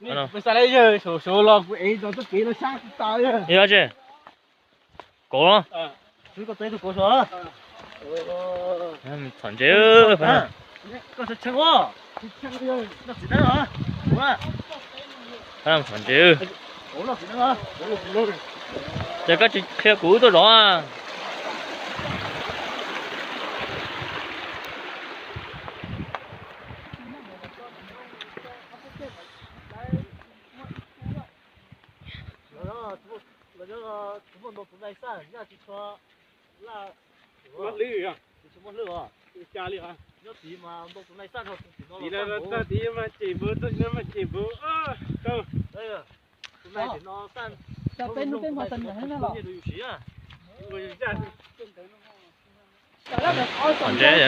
Peb xav lawm yawg, sawv los kuv ev tau txoj kev no sab tas yawg. Yog tsis kauv los. Txhom ntses. Txhom ntses. Ces koj tsis qhia kuv wb tuaj zov. Txhom ntses.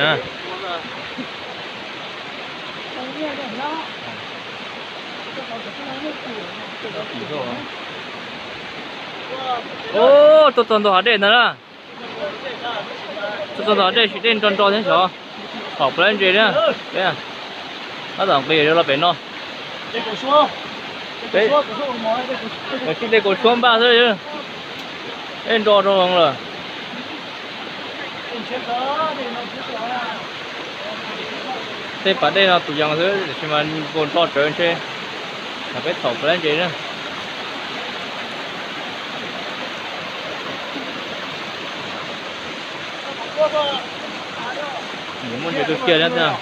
Ub, tuaj txog ntua hav dej ntag na. Tuaj txog ntua hav dej, dej nro nro thiab xyov. Txhom puas lab ntses thiab. Tab tom nqis los pem no. Peb tsis dej kaus suab npaj xwb. Dej nro rau lawm. Tej pas dej no tus yees xwb tiam sis mas nkaus nro tsawv ntshe. Peb txhom puas lab ntses na. Muaj ntses kawg kiag thiab.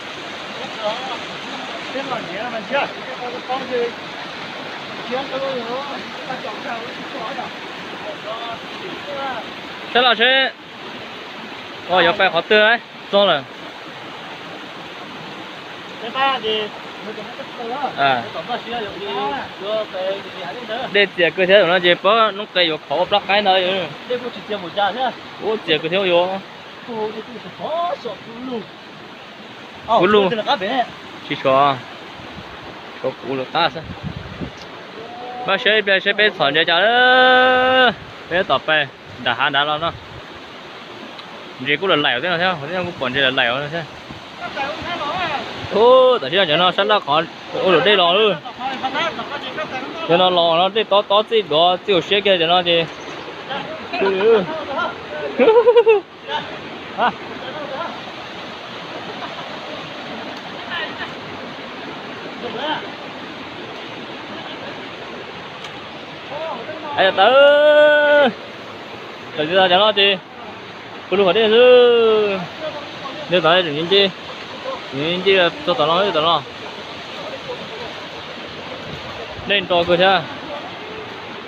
Sab laj seb, yuav pais qhov twg txog lawm. Dej txias kawg thiab no ces pab noob qes yuav khov ua plab qaib ntag. Ub, txias kawg thiab yuav. Kuv lug tsis sov, sov kuv lug qab xwb. Pab saib ib pliag seb peb txhom ntses cas. Peb tom pais nram hav nrad los no. Ntses kuj lam laim thiab no thiab, kuj pom ntses lam laim no thiab. Tam sim no cov no sab laj qhov ua luam dej los lawm. Cov no los no dej tob tob txij duav txij hauv siab kiag cov no ces. Tawm, tawm cov no ces pw lub qhov dej xwb. Nce tom, nce, nce txog tom no, tom no. Dej nro kawg thiab.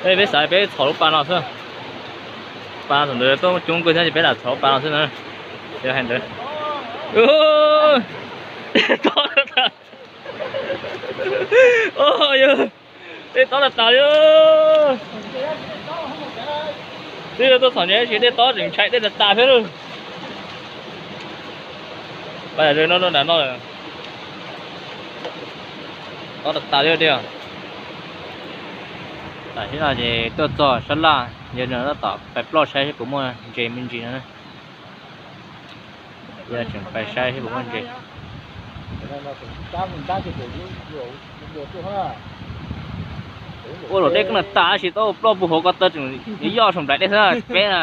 Peb xav peb txhom lub pas no xwb. Pas thaum ntawd tuaj coob kawg thiab ces peb lam txhom lub pas no xwb na. Hais ntawd. Dej tob tas tas. Yog, dej tob tas tas li. Twb tuaj txhom ntses tab sis dej tob tseem ntshai dej tas tas thiab lauj. Pas no rau nram no lawm. Tob tas tas li tiag. Tam sim no ces tuaj txog sab laj, yog no tab tom pais ploj saib seb puas muaj ntses me ntsis no. Yog tseem pais saib seb puas muaj ntses. Ua luam dej keej tas tas tab sis tau ploj puag hauv ko taw tseem yoj saum nplaim dej xwb peb na.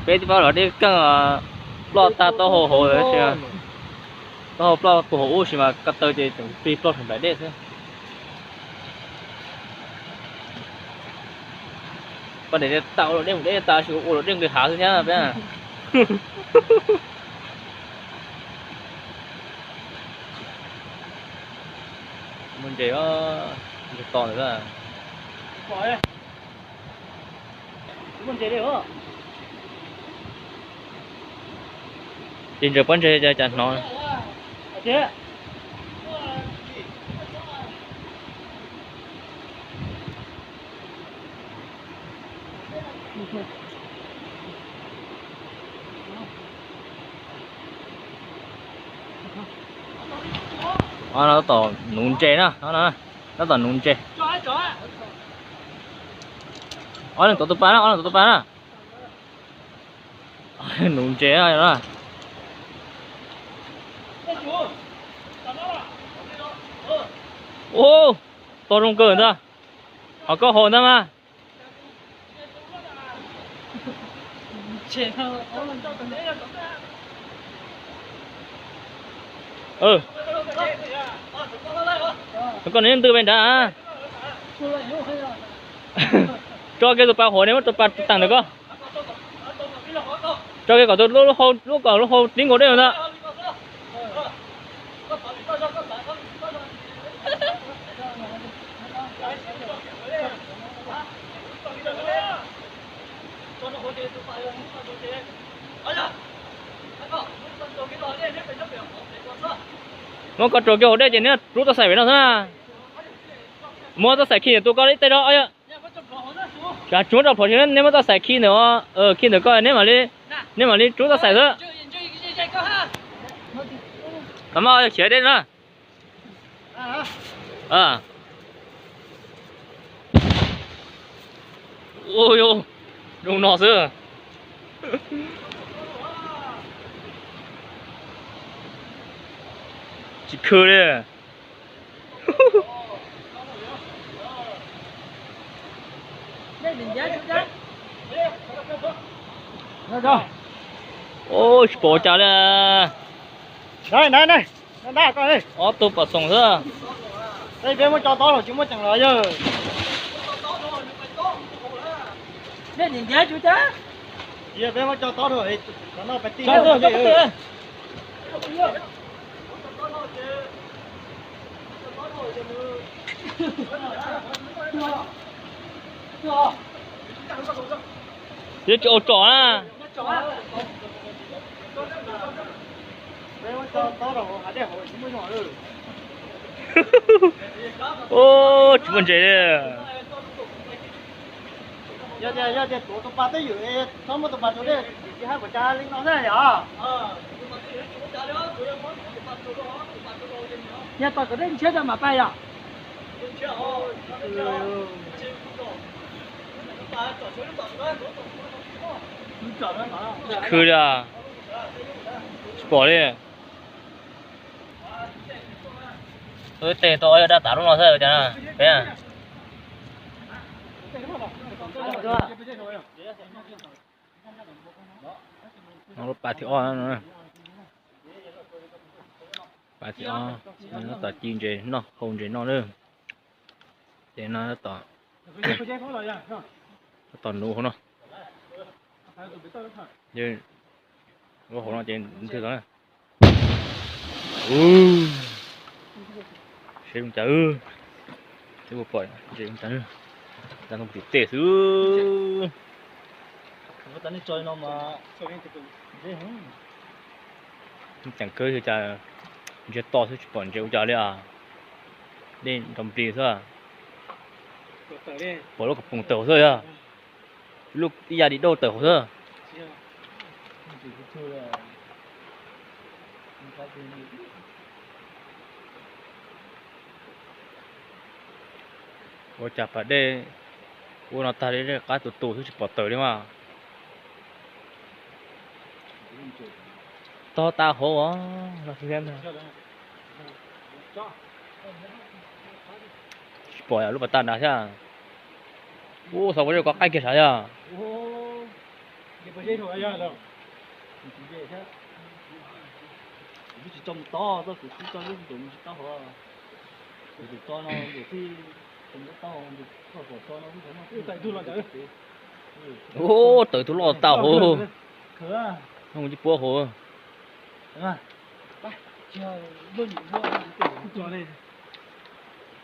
Peb tib pab luam dej keej ploj tag taub hau hauv, taub hau ploj puag hauv ub sis mas ko taw ces tseem plig ploj saum nplaim dej xwb. Poj niam tas ua luam dej mus deb tas sis ua luam dej nqis hav xwb thiab peb. Muaj ntses, ntses to ntawd. Ces ntsaws pob ntseg cas hnov. Ob no tab tom nuv ntses na, tab tom nuv ntses. Ob leeg tuav tus pas na, ob leeg tuav tus pas na. Nuv ntses na. Ub, Tog zoo kawg ntag. Ho koj haus ntag mas. Koj neb ntws pe nrad. Tso kiag tus pas huam, neb muab tus pas tag ntawm koj. Tso kiag kom tus lub hau, lub kom lub hau tib nkaus dej ntag. Muab koj rau kiag hauv dej ces neb rub txoj xaim pem no xwb na. Muab txoj xaim khi ntawm tus koj ib teg rau. Tsuav rau plhuav, neb muab txoj xaim khi ntawm, khi ntawm koj, neb mam li rub txoj xaim xwb. Mas khiav deb na. Ua, zoo no xwb. Tsis khw li. Tsis pom cas li. Ob tug pom xoom xwb. Peb muab cov tob los tsis muab ceem los yog. Peb muab cov tob, cov no pais tij. Yuav tsis ua tsom na. Tsis muaj ntses li. Yog tias, yog tias tuav tus pas twj ywm, txhob muab tus pas rau dej, tsis hais pom cas li no xwb yom. Yog tom kom dej ntshiab tso mam pais yom. Khw li, tsis pom li. Ib teg tau ob yog daj tas lub no xwb cas. Peb lub pas thib ob, pas thib ob, tab tom ci ntses noj, hau ntses noj na. Ces no tab tom nuv hauv no, lub hauv no ces ntws tau na. Seb zoo cas, seb puas pom ntses zoo cas, ntoo tim tej xwb. Ceem kawg li cas, ntsiag to xwb tsis pom ntses ua cas li as. Dej nrov nplig xwb. Pom lub koom poom tawm hauv xwb yog. Lub ib yam li dauj tawm hauv xwb. Ua cas pas dej ua no tag li, qab tus tus xwb tsis pom tawm li mas. Tog tas hauv os. Tsis pom lub pas tag nrad thiab. Ub, xav ua zej kov qaij kiag sav thiab. Ub, tawm tus loj tas hauv. Tsis pub hauv.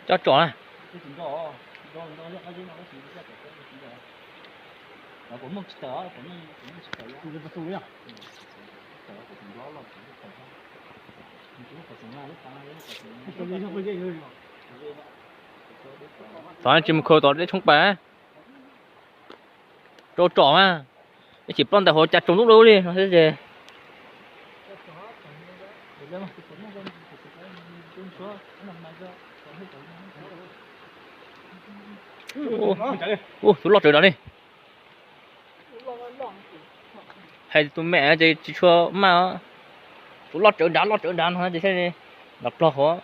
Cov tsom na. Tod tsis mus khaws tom dej tshoob pas. Rau tsom mas, ib chim ploj ntawm hauv cas tsaus ntuj dub li no xwb ces. Ub, tus loj tsawv nrad li. Hais tus me ces tsis tshua maj os. Tus loj tsawv nrad, loj tsawv nrad no ces saib nrad plog hauv.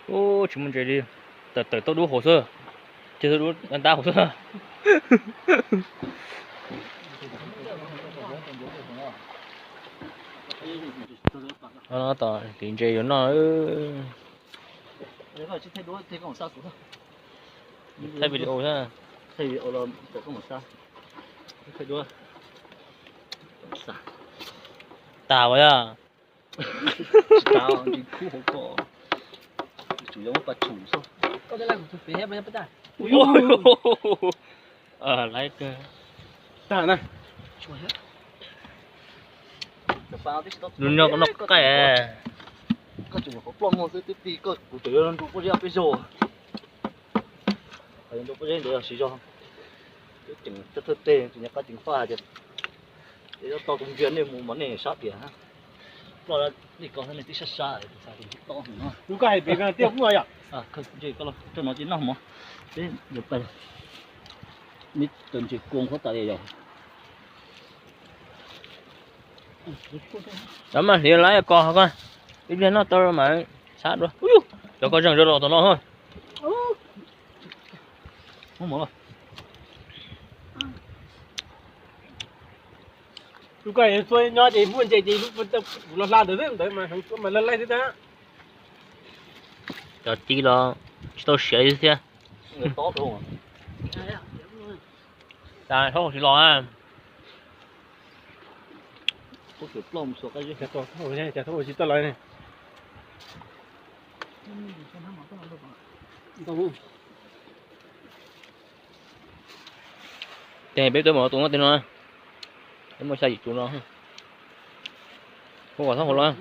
Ub, tsis muaj ntses li, tawm tawm tau dub hauv xwb, ces tau dub ntab hauv xwb. Tom tim ntses yuav noj. Thaij video xwb. Tas ua yog. Laiv kawg. Nws nyob kom noj qaij. Koj tseem qhov ploj muag xwb twb plig koj, kuv tseem yuav nrug pob zeb peb zaug. Nrug pob zeb ntawd siv zog, twb ceev thawj teg tsis nyob qab ceev faj ces, es yuav tau tus ntsia nej mus mas nej sab tias ploj li ko nej twb sab sab. Lub koj hais pem tiaj kuj yog. Ntses koj los rau no ces noj mov, peb yuav pais. Neb cov ntses kua qhuav tas li yog. Cov mas hliv laiv ko ho koj, ib pliag noj tau mas sab dua. Cov koj zeeg zog los tom no. Lub koj txhua nyob ces muaj ntses ces kuv los hla ntawd xwb ntawd mas heev txhua mas laig laig xwb tab. Cov ci los tsis tau siav li thiab. Tas thaub tsis los. Ces peb tuaj mus tus no, tus no, peb muaj xya yim tus no. Hu kom txhob hu los.